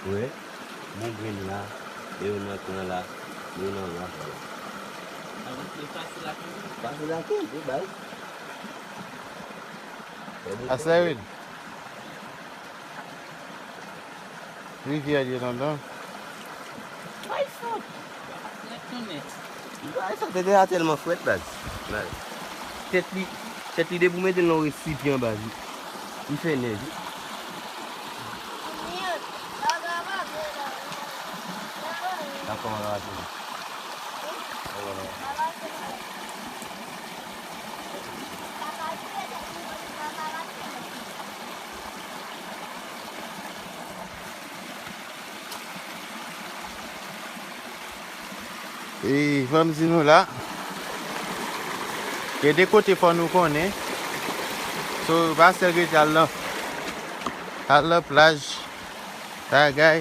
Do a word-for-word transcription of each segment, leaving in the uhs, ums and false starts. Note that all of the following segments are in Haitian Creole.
Wè, bon grenn la, e yo nan kan la, e yo nan raf la. Sa vle di fasil a kenbe. Fasil a kenbe, baz. Fè de Asa tan. Wi. Rivyè li nan dan. Ay, fò. Nèt tou nèt. Bagay sa te deja tèlman frèt, baz. Baz. Tèt li, tèt li depi w mete l nan yon resipyan, baz. Li fè nèj, wi. Dakò, mwen rate. Dakò, mwen rate. E, fò m di nou la, gen de kote fò nou konnen. So, pa sèl rete al nan, al nan plaj, bagay,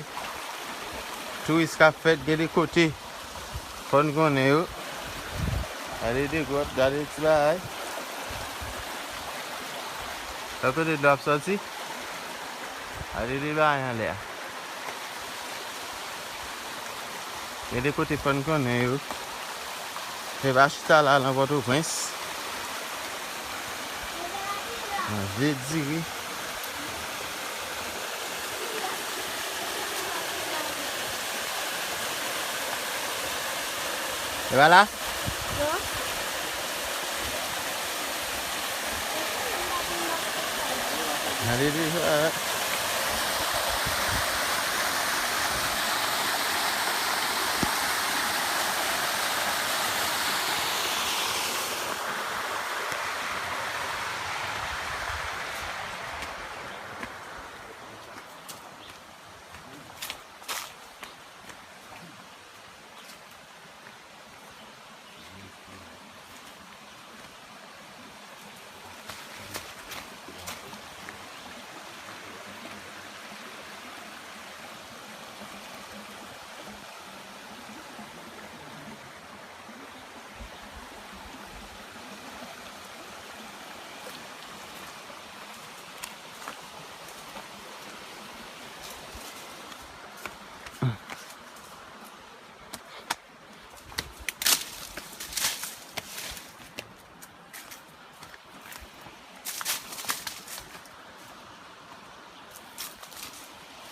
touris k ap fèt, gen de kote fò n konnen yo. Gade de gwòt, gade ti bagay. Sa kote dlo ap sòti. Gade de bagay anlè a. Gen de kote fò n konnen yo. Se pa chita la nan Pòtoprens. Manje diri. E pa la? Non. Gade deja.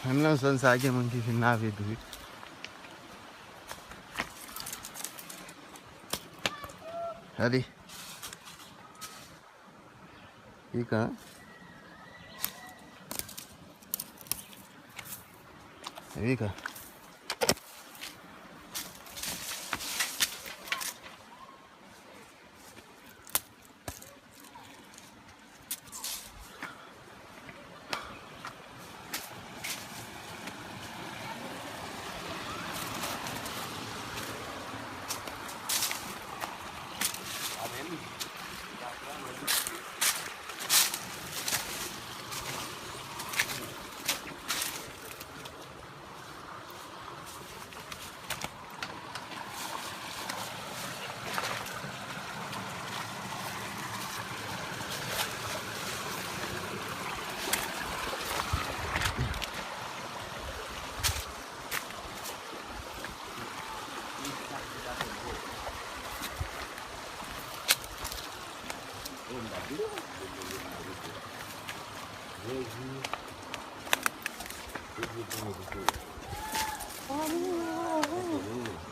Menm nan zòn sa a, gen moun ki fin lave dri. Gade. Pikan. Pikan.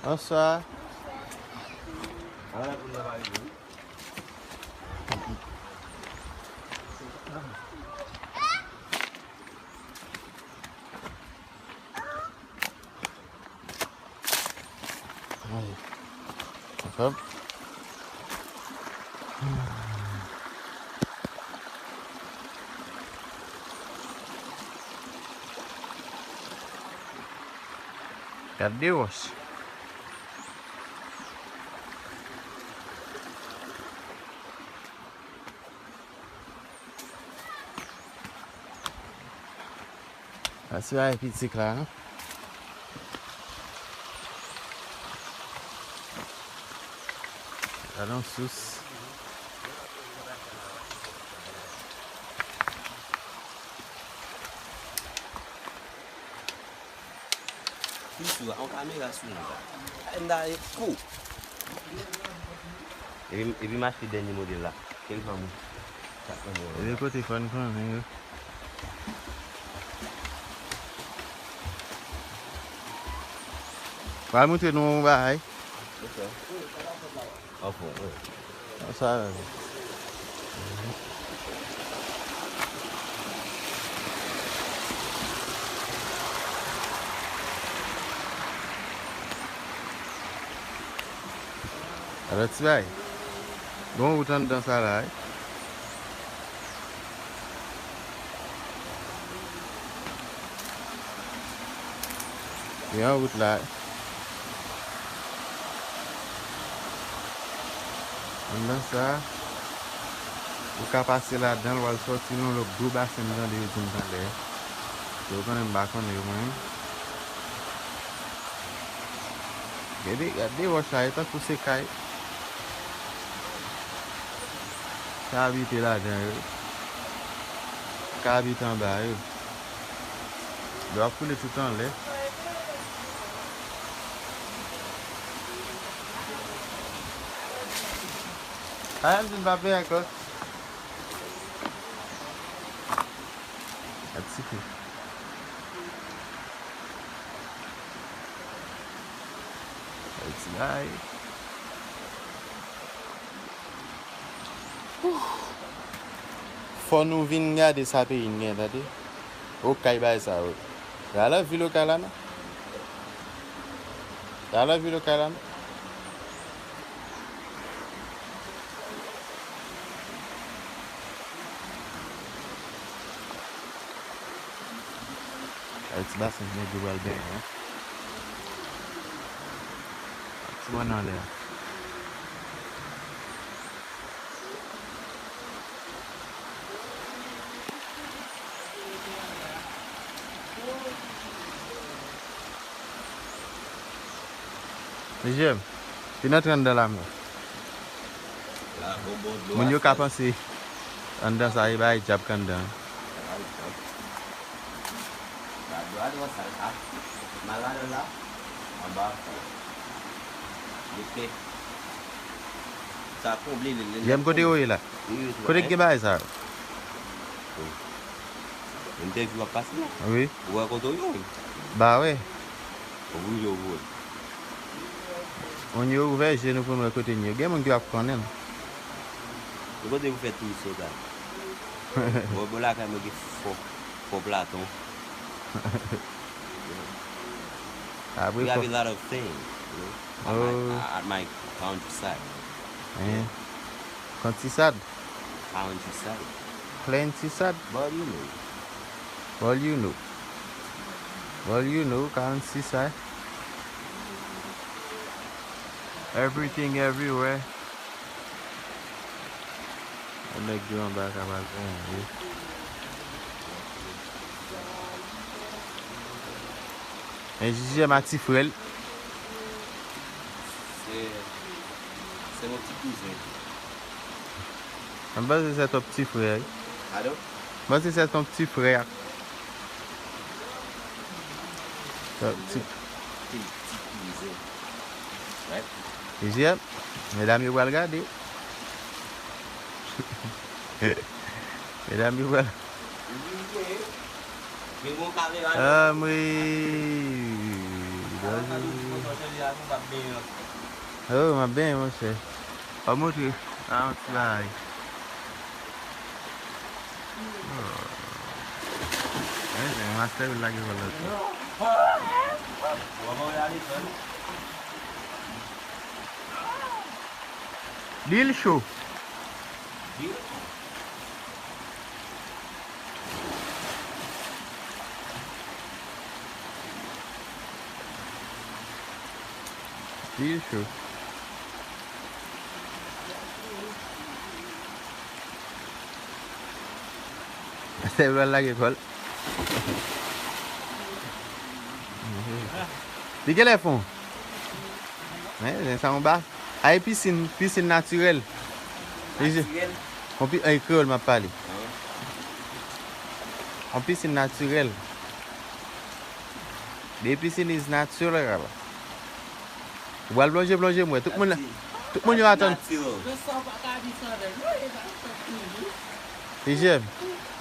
Bonswa. Ay. Hop. Gad de wòch. Sa se bagay pitik la, non? Gade yon sous. Tou sou, an kamera sou nou la. Ay, m ta ale kou. Epi, epi m achte dènye modèl la. Kel fanm ou? Sa fanm ou? Epi kote fòn konnen yo. Pral montre nou yon bagay. Ok. Anfon, wi. Sa. Alò, ti bay. Bon, ou t anndan sa la, wi. Li an wout la. Anndan sa, ou ka pase ladan l, w al sòti nan lòt gwo basen m tande yo di m talè. Yo konnen m pa konnen yo mwen. Gade, gade wòch la, e tankou se kay. Ka abite ladan yo. Ka abite anba yo. Dlo ap koule tout anlè. Kay la m di n pa peye ankò. Gad ti kou. Gad ti bay. Fò nou vin gade sa peyi n gen, tande. Okay bagay sa yo. Gade la vil okay la non. Gade la vil okay la non. Ay, ti basen nèg yo pral benyen, wi. Ti bòn anlè a. Mezye, vin antre anndan la, mwen. Moun yo ka panse anndan sa e bay djab k anndan. Jèm, kote yo ye la? Kote k gen bagay sa yo? Entèvyou ap pase la. Wi. Ou wè kote yo ye? Ba wè. Ou bouje ou voye. Moun yo ouvè je nou pou n wè kote n ye. Gen moun ki ap konnen. Ou kote pou fè touris yo ta. Bò, bò lakay mwen gen fò, fò platon. Apre We have a lot of things, you know, at my, at my countryside. Countryside. Countryside. Plenty sad. But you know. But you know. But you know, countryside. Everything everywhere. Yon nèg yo anba ka pral benyen, wi. Men Jijèm a ti frè l. Se, se mon ti kouzen. Mwen panse se ton pti frè, wi. Pardon? Mwen panse se ton pti frè. Ti, ti kouzen. Right? Jijèm, medam yo pral gade. Medam yo pral. Ah, mwen. Oh, m ap benyen, monchè. Fò montre. Ah, yon ti bagay. Oh. Wi, se yon master lage kòlòt. Lil cho. Lil cho. Se pral lage kò l. Li genlè fon. Men, men sa yon ba. Ay, pisin, pisin natirèl. Natirèl? Yon pi-, ay, kreyòl m ap pale. Ah. Yon pisin natirèl. Baby piscine is natural. Ou pral plonje, plonje, m wè. Tout moun, tout moun yo atann. Yo sa w pa ka di sa avè l. Non, e pa sa toujou. Ijem,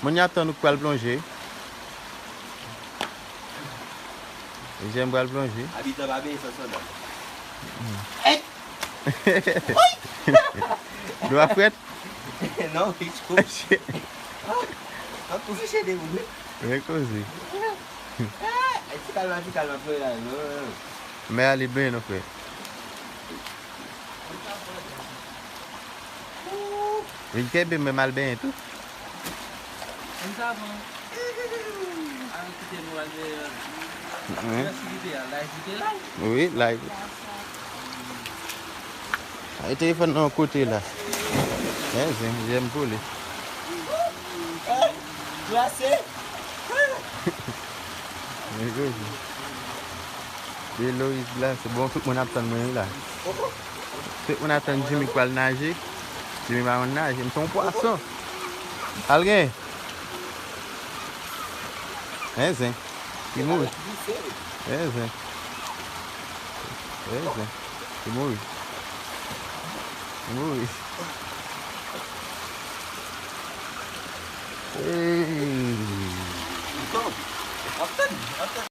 moun yo atann ou k pral plonje. Ijem pral plonje. Abitan pa benyen san sandal. Dlo a frèt? Non, wi, cho. An tou fiche de moun. Byen koze. Ti kalma, ti kalma, frè la, non. Mè a li benyen non frè. Vin kenbe m, men m al benyen tou. Konn sa bon. Al kite nou al benyen. Diversifite a, live kite live. Wi, live. Ay, telefòn nan yon kote la. Enzen, Ijem kole. Glase. Byen koze. Dlo is glase. Bon, tout moun ap tann mwen la. Tout moun ap tann Jimmy k pral naje. Jimmy pa konn naje. M se yon pwason. Al gen. Enzen. Li mouri. Enzen. Enzen. Li mouri. Li mouri. Hey. Ap tann, ap tann.